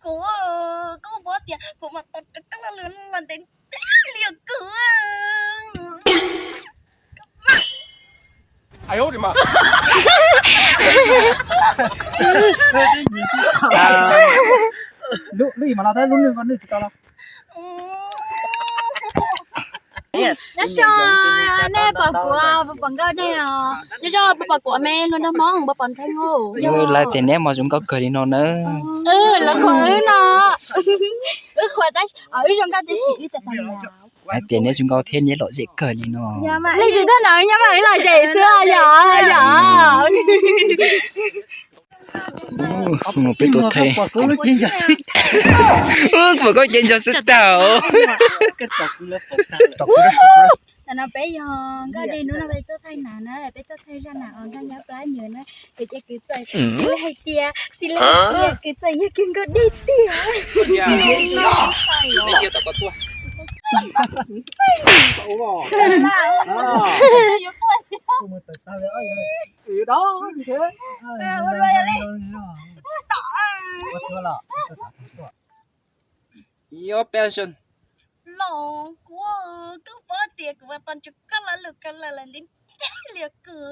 kuv, koj puas tias kuv mas tau rov qab los lwm los ntev li kuv. Lub ib mas los tab lub nwj ko nwj tsis tau los. Nyob zoo, nej pom kuv, pom nkauj nej os. Nyob zoo, pom kuv me luag nraug Hmoob, pom nrheeb os. Lawv tias neb mas zoo nkauj kawg li no na. Lawv qhuas wb no. Wb qhuas tab wb zoo nkauj tiam sis wb tas tas. Lawv tias neb zoo nkauj thiab neb lom zem kawg li no. Leej twg tuaj no nyob mas wb lom zem xwb yom, yom. Peb tuaj thaij, pom koj ces nco xwb tag. Tam no peb yog nkauj dej, hnub no peb tuaj thaij nas na, peb tuaj thaij zaj nas uas nkauj nyab plab nywm na. Ces kwv txawm xij li hais tias, xij li hais tias kwv txawm yog kiag nkauj dej tiag. Los kuv, koj paub tias kuv mas tau ntsib koj los lwm koj lawm los ntev ntev li kuv.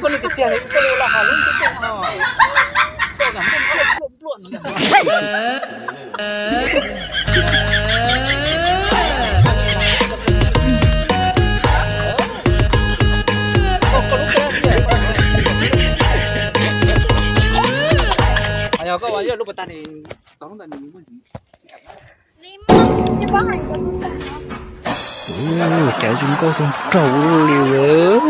Koj li tiag tiag li, koj li ua laj hav lub ntxeeb txeej no, koj zam npluaj npluaj npluaj no. Yog koj ua lub pas tag ne, txog lub ntawd nws muaj ntsis. Ua cas zoo nkauj zoo nraug li lawm.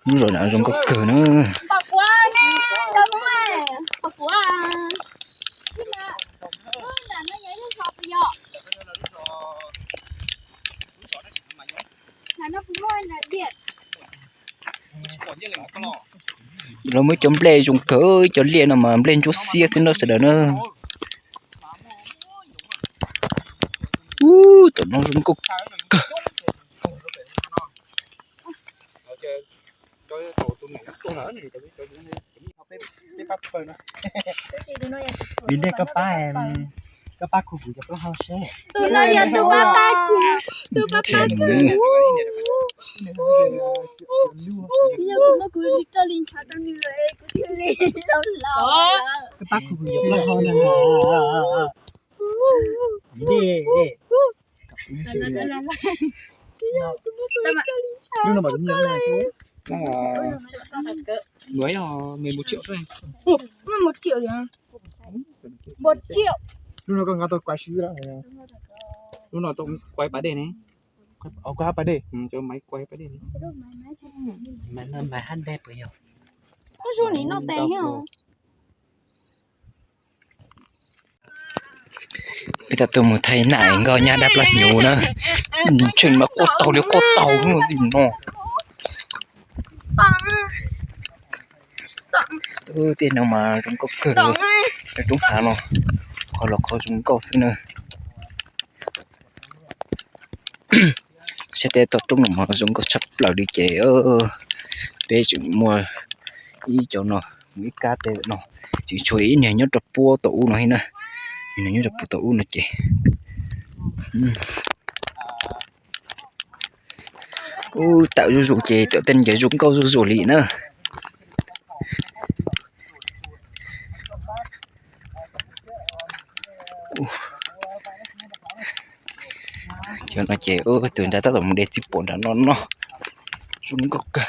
Lub zos no zoo nkauj kawg na. Lawv muaj ib co nplej zoo kawg, ib co liaj no mas nplej ntsuab xiab xwb na sawv daws na. Ub, tam no zoo nkauj kawg. Vim dej koj pab, koj pab khu kuv cov plaub hau seb. Tus no yog tus pab pab kuv, tus pab pab kuv. Yog kuv muab kuv li rau li ntshav rau nws, kuv thiaj li los los. Koj pab khu kuv cov plaub hau na. Vim dej. Lub no mas nyiaj, nyiaj, một triệu thôi. Một triệu hả? Một triệu. Lub no koj nqa tuaj quay xwb. Lub no tuaj quay pas dej ne. Ua, koj hab pas dej, cov máy quay pas dej ne. Mas hab dej puas yog? Koj zoo li no tes. Peb tab tuaj mus thaij nam nkauj nyab dab plab hnyuv na. Ntshe mas quaj taug li quaj taug li no. Tej no mas zoo nkauj kawg li, roob hav no, qhov los qhov zoo nkauj xwb na. Saib tej toj roob no mas zoo nkauj tshaj plaws li ces peb tseem muaj ib co no, muaj ib kab tej no, tseem tshuav ib niag nyob rau puag tom ub no thiab na. Ib niag nyob rau puag tom ub no ces ub, tawm zuj zus ces tawm tej no ces zoo nkauj zuj zus li na. Cov no ces tus nrad tab tom mus de txiv pom nram no no. Zoo nkauj kawg.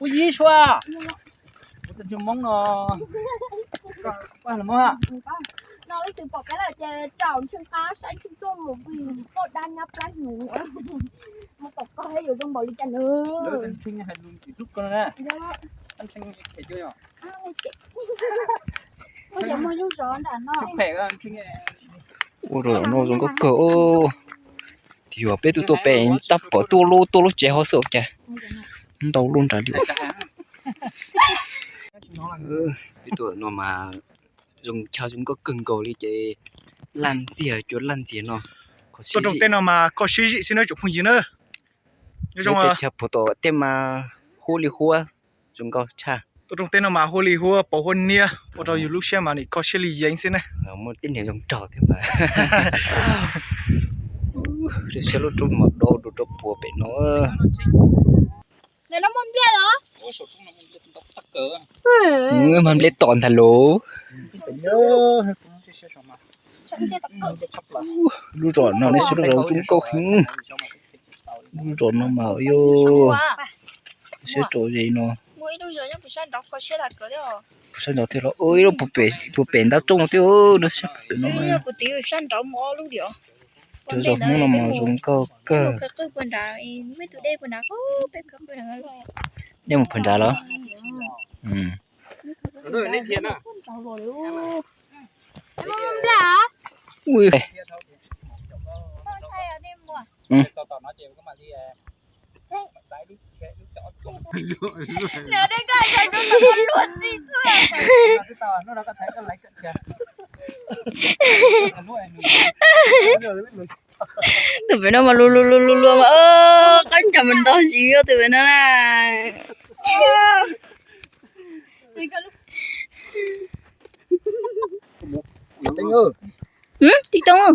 Ua yib sua. Ua tus ntsej Hmoob no. Paj los Hmoob. No ib tug pom qab lawm ces tsaum ntshee qab saib ntshee tuaj mus vim poj dab nyab plab hnyuv. Mus tom koj yuav zoo npaum li cas nws. Ua zos no zoo nkauj kawg. Tiam sis peb tuaj tuaj pem tab pom tuaj lub tuaj lub tsev hauv xwb cas ntau lub nrad li. Peb tuaj no mas zoo chaw zoo nkauj kawg nkaus li ces laj ntxiag cua laj ntxiag no. Tuaj rooj teb no mas koj siab zim xwb na tsoom phooj ywg na. Tej chaw puag tom tej mas huab li huab zoo nkauj tshaj. Tuaj rooj teb no mas huab li huab pauv huab niab ua rau yus lub siab mas nim kho siab li yeev xwb na. Muaj tib niag zoo nraug thiab mas. Lub siab lub roob mas dau rau rau puag pem no. Mas nplej tom ntag lauj. Lub zos no nej saib lub zos zoo nkauj heev. Lub zos no mas yog siab rau ze no. Puag sab nraud thiab los ib lub puag pem ntab roob no thiab no. Cov zos Hmoob no mas zoo nkauj kawg. Nej mus puag nrad los? Tus pem no mas luag luag luag luag mas, qab ntsag mas ntog zis tus pem no na. Tib toob.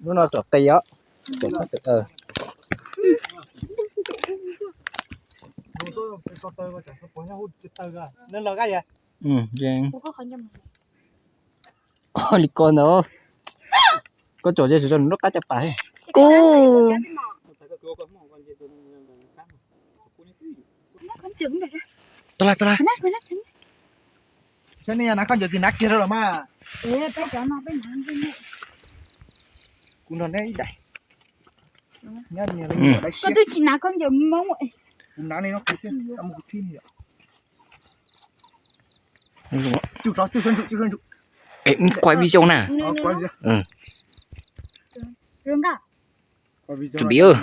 Lub no tsom qe os. Li ko ntag. Koj tsom ze sawv tso nws lub qab caj pas. Kub. Tau lawm, tau lawm. Saib nej nav khaub ncaws twg nav kiag rau los mas. Kuv nrog neb ib daim. Koj twb tsis nav khaub ncaws Hmoob. Kuv nav li no kiag xwb, kuv thib li. Quay video na. Chuẩn bị ư.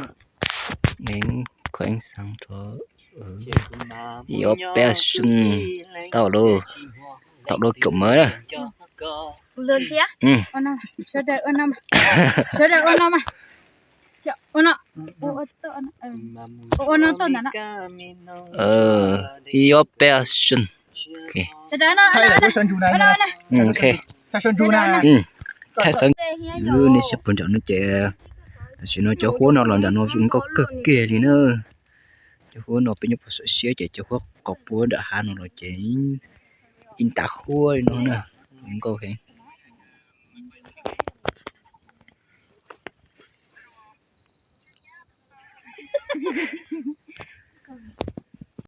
Đến khoảng sáng rồi. Yob peb sân tau lô. Tau lô kiểu mới đó. Sawv daws ua no mas. Sawv daws ua no mas. Ua no tuaj ntawm no. Yob peb sân. Ok. Thaij xwb. Nej saib puag nram no ces tam sim no cov huab no los nram no zoo nkauj kawg kiag li na. Cov huab no peb nyob puag saum siab ces cov huab qos puab nram hav no los ces ib ntas huab li no na, zoo nkauj heev.